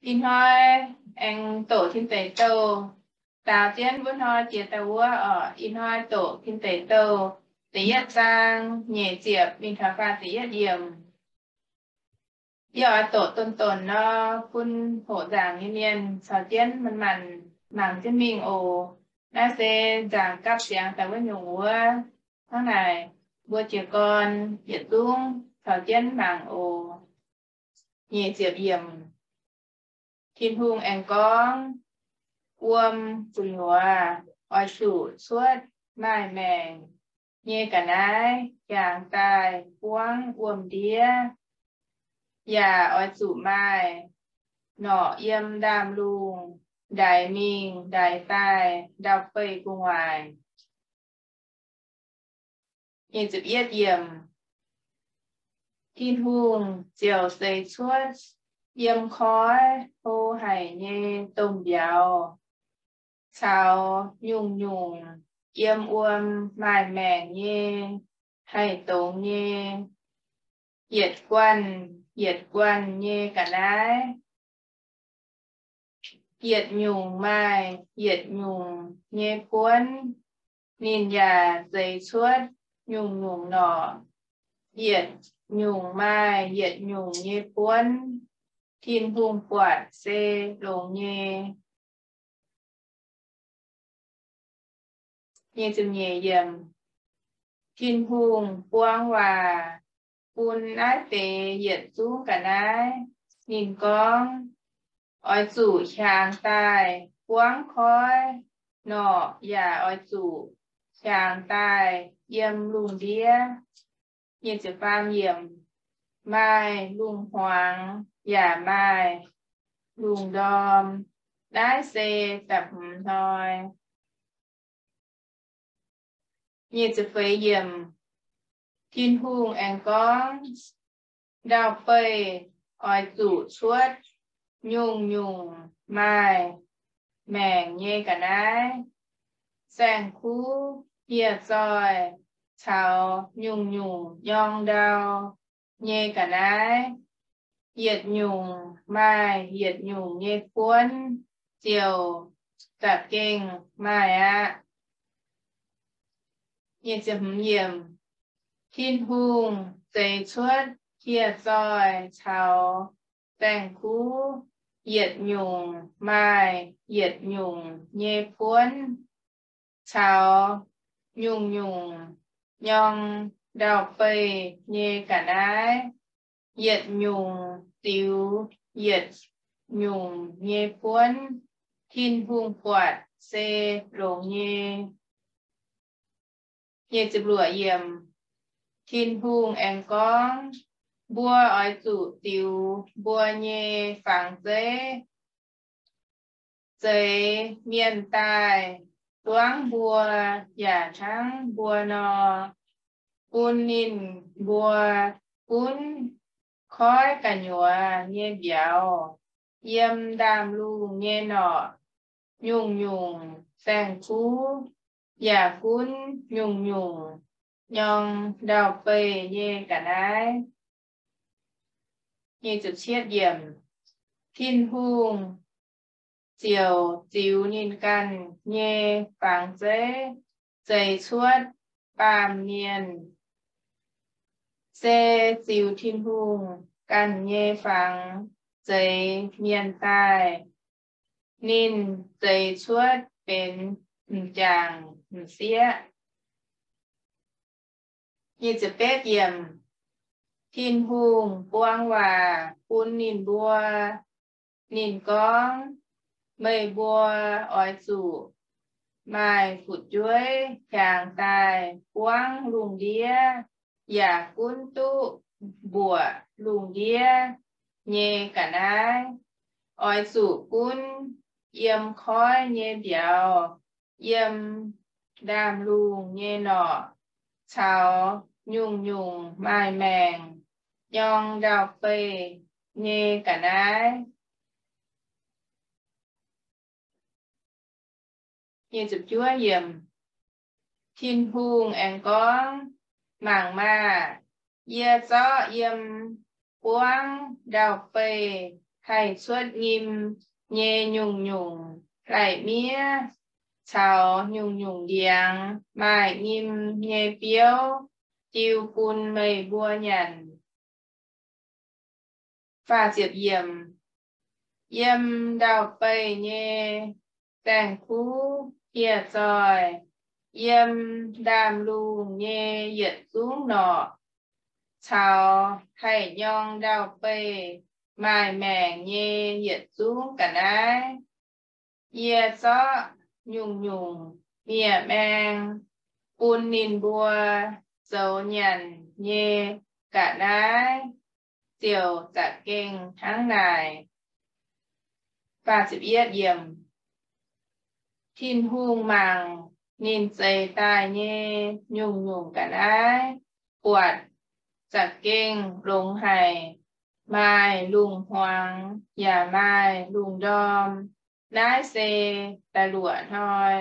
Ih hnoi aengx doqc Tin Deic Douh daaux jienv wuov hnoi jiex daaih wuov oc. Ih hnoi doqc Tin Deic Douh da'yietv zaang nyeic ziepc mingh taux faah da'yietv yiemc. Yie oix doqc donx-donx nor, bun hoqc nzaangc nyei mienh caux jienv manc-manc mangc jienv mingh oc. Naaiv se nzaangc gapv ziangx daaih wuov nyungc wuov. Hnangv naaic, mbuo jiez gorn yietc zungv caux jienv mangc oc. Nyeic ziepc yiemc. Tin-Hungh aengx gorngv, Wuom gu'nyuoz oix zuqc cuotv maaih maengc nyei ga'naaiv hiaangx daaih buangv wuom-ndiev, yaac oix zuqc maaih norqc yiem ndaamv-lungh ndaix mingh ndaix daaih ndau-beih gu'nguaaic. Tin-Hungh ziouc zeix cuotv yiem koiv hlo haic nyei domh mbiauz caux nyungc-nyungc yiem wuom maaih maengc nyei haih dongz nyei, yietc guanh yietc guanh nyei ga'naaiv, yietc nyungc maaih yietc nyungc nyei buonv. Ninh yaac zeix cuotv nyungc-nyungc norqc, yietc nyungc maaih yietc nyungc nyei buonv. Tin-Hungh buatc se longx nyei. Tin-Hungh buang waac bun naaiv deix yietc zungv ga'naaiv. Ninh gorngv, Oix zuqc hiaangx daaih buangv koiv, norqc yaac oix zuqc hiaangx daaih yiem lungh ndiev. Maaih lungh hmuangx yaac maaih lungh ndorm. Naaiv se da'hmz hnoi. Tin-Hungh aengx gorngv, Ndau-beih oix zuqc cuotv nyungc-nyungc maaih maengc nyei ga'naaiv, saeng-kuv, hieh zoih caux nyungc-nyungc nyorng ndau nyei ga'naaiv. Yietc nyungc maaih yietc nyungc nyei buonv ziouc za'gengh maaih aqv. Tin-Hungh zeix cuotv hieh zoih caux saeng-kuv, yietc nyungc maaih yietc nyungc nyei buonv, caux nyungc-nyungc nyorng ndau-beih nyei ga'naaiv, yietc nyungc ziux yietc nyungc nyei buonv. Tin-Hungh buatc se longx nyei. Tin-Hungh aengx gorngv, Mbuo oix zuqc ziux mbuo nyei fangx zeiv zeix mienh daaih zuangv mbuo yaac hnangv mbuo nor, bun ninh mbuo gunv koiv gu'nyuoz nyei mbiauz, yiem ndaamv-lungh nyei norqc, nyungc-nyungc saeng-kuv, yaac gunv nyungc-nyungc nyorng ndau-beih nyei ga'naaiv. Tin-Hungh ziouc ziux ninh ganh nyei fangx zeiv zeix cuotv baamh mienh. Se ziux Tin-Hungh ganh nyei fangx zeix mienh daaih, ninh zeix cuotv benx m'jangc m'sieqv. Tin-Hungh buang waac bun ninh mbuo. Ninh gorngv, Meih mbuo oix zuqc maaih fu'jueiv hiaangx daaih buangv lungh ndiev yaac gunv duqv mbuoqc lungh ndiev nyei ga'naaiv. Oix zuqc gunv yiem koiv nyei mbiauz, yiem ndaamv-lungh nyei norqc, caux nyungc-nyungc maaih maengc nyorng ndau-beih nyei ga'naaiv. Tin-Hungh aengx gorngv, Mangc maah! Yie zorqv yiem buangv ndau-beih haih cuotv nyim nyei nyungc-nyungc lai-miev caux nyungc-nyungc ndiangx maaih nyim nyei biouv diu bun meih mbuo nyanc. Yiem ndau-beih nyei saeng-kuv hieh zoih, yiem ndaamv-lungh nyei yietc zungv norqc, caux haih nyorng ndau-beih maaih maengc nyei yietc zungv ga'naaiv, yie zorqv nyungc-nyungc miev-maeng bun ninh mbuo zoux nyanc nyei ga'naaiv ziouc za'gengh hnangv naaic. Tin-Hungh mangc ninh zeix daaih nyei nyungc-nyungc ga'naaiv, buatc za'gengh longx haic, maaih lungh-hmuangx yaac maaih lungh-ndorm. Naaiv se da'luoqc hnoi.